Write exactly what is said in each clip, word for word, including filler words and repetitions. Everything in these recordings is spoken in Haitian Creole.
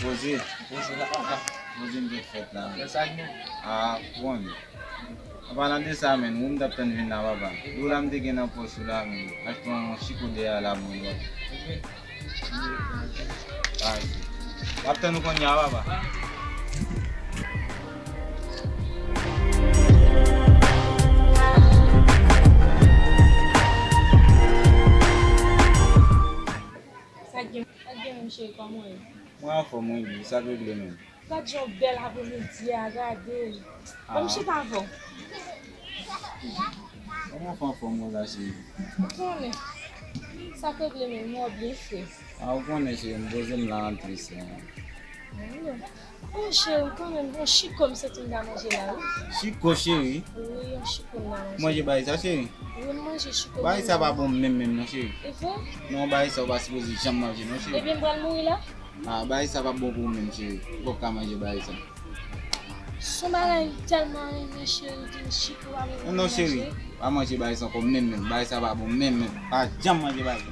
Poze. Poze la, papa. Poze m te fèt la. Fè sa ak nou. A, bon. An palan de sa, menn, ou m t ap tann vin la, papa. Dola m te gen nan pòch ou la, menn. Achte yon chiko dèyè la, mwen, wè. Ay. M ap tann ou kounye a, papa. Sa k gen, sa k gen menm, cheri, kòman w ye? Mwen anfòm, wi, sa k regle menm? Gad jan w bèl apremidi a, gade. Ban m chita avè w. Kòman w fè anfòm konsa, cheri? Ou konnen. Sa k regle menm, mwen byen fre. A, ou konnen, cheri, m poze m la an tris la. Wi. O, cheri, kanmenm, bon, chiko m santi m ta manje la, wi. Chiko, cheri? Wi, yon chiko m ta manje. Ou manje bagay sa, cheri? Wi, m manje chiko. Bagay sa pa bon menm, menm, non, cheri. E vre? Non, bagay sa ou pa sipoze janm manje, non, cheri. Ebyen, m pral mouri la? A, bagay sa p ap bon pou ou menm, cheri. Ou p ap ka manje bagay sa. Son bagay m tèlman renmen, cheri, di m chiko pa bon pou manje. Non, non, cheri, pa manje bagay sa ankò menm, menm. Bagay sa pa bon menm, menm. Pa janm manje bagay sa.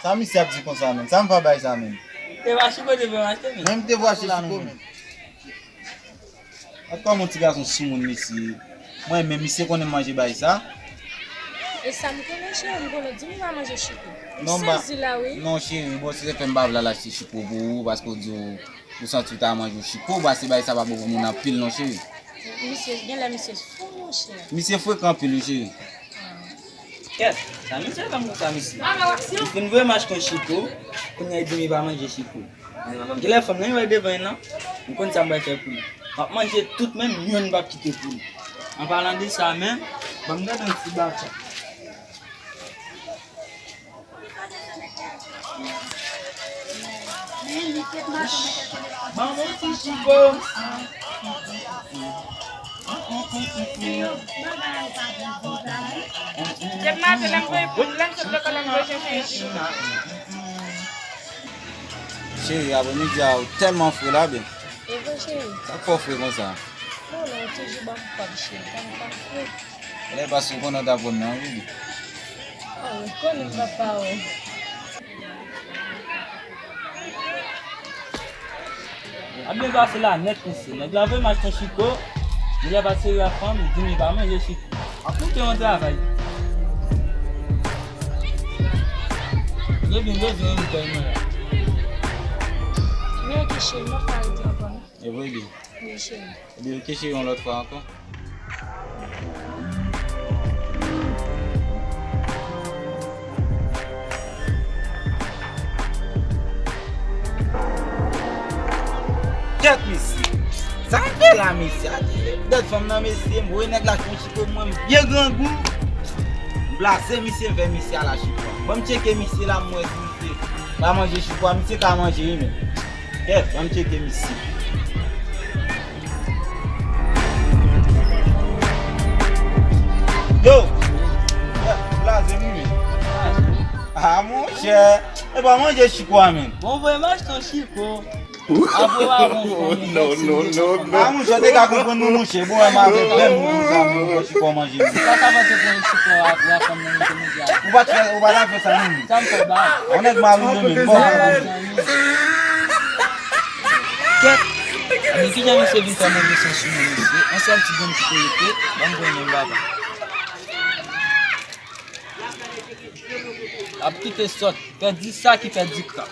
Sa misye ap di konsa, menm? Sa m fè bagay sa, menm? Te va chiko, te vle m achte, menm. Menm te vle achte chiko, menm. Gad kòman yon ti gason soumoun mesye. Mwen menm, misye konnen m manje bagay sa. E sa m konnen, cheri, m konnen w di m pa manje chiko. M sezi la, wi. Non, cheri, bon, se te fè m pa vle al achte chiko pou ou, paske w di w, ou santi w ta manje yon chiko, paske bagay sa pa bon pou moun anpil, non, cheri. Misye, genlè misye fou, monchè. Misye frekan anpil, wi, cheri. Kèt, sa misye fè m konsa, mesye? Li fin voye m achte yon chiko, kounye a li di m li pa manje chiko. Genlè fanm nan li wè devan li lan, m konn sa m pral fè pou li. M ap manje tout, menm youn m p ap kite pou li. An palan de sa menm, ban m gade yon ti baka. Ban m yon ti chiko. Cheri, apremidi a ou tèlman fre la, ben. E vre, cheri? Sa k fè w fre konsa? Non, non, ou toujou ban m kòb, cheri. Ban m kòb fre. Lè pase ou konnen w t ap wè m nan, wi. Oh, ou konnen m papa ou. Ap byen pase la nèt, mesye. Nèg la voye m achte yon chiko. Li lè pase yo ak fanm, li di m li pa manje chiko. Ap moute yon travay. Yo byen bezwen yon bèl mwen la. Men ok, cheri, m ap arete ankò, non? E vre, li. Wi, cheri. Ebyen, ok, cheri, yon lòt fwa ankò. Kèt, mesye. Sa m fè la, mesye? A, dèt fanm nan, mesye, m voye nèg la achte yon chiko pou mwen, m byen grangou. M blaze misye, m fè misye al achte chiko. Ban m tcheke misye la, m wè si misye pa manje chiko a, misye ka manje, wi, men. Kèt, ban m tcheke misye. Yo! Kèt, blaze m wi. A, monchè. E pa manje chiko a, menm. Bon, voye m achte yon chiko. Apre w a bon, bon, bon, non, non, non, non. A, monchè, te ka konprann nou, monchè. Bon, wè, m avè bèm moun sa, moun, bon, chiko manje. Ou pa ka panse pou yon chiko a, pou yon fanm nan, monchè. Ou pa t fè, ou pa t ap fè sa, non. Sa m fè ba. On nèg mari, menm, bon. Kèt! Men kijan misye vin fè move sans sou mwen, mesye? Yon sèl ti grenn ti korite, ban m pran menm baba. Ap kite sòt, pèdi sa ki pèdi kran.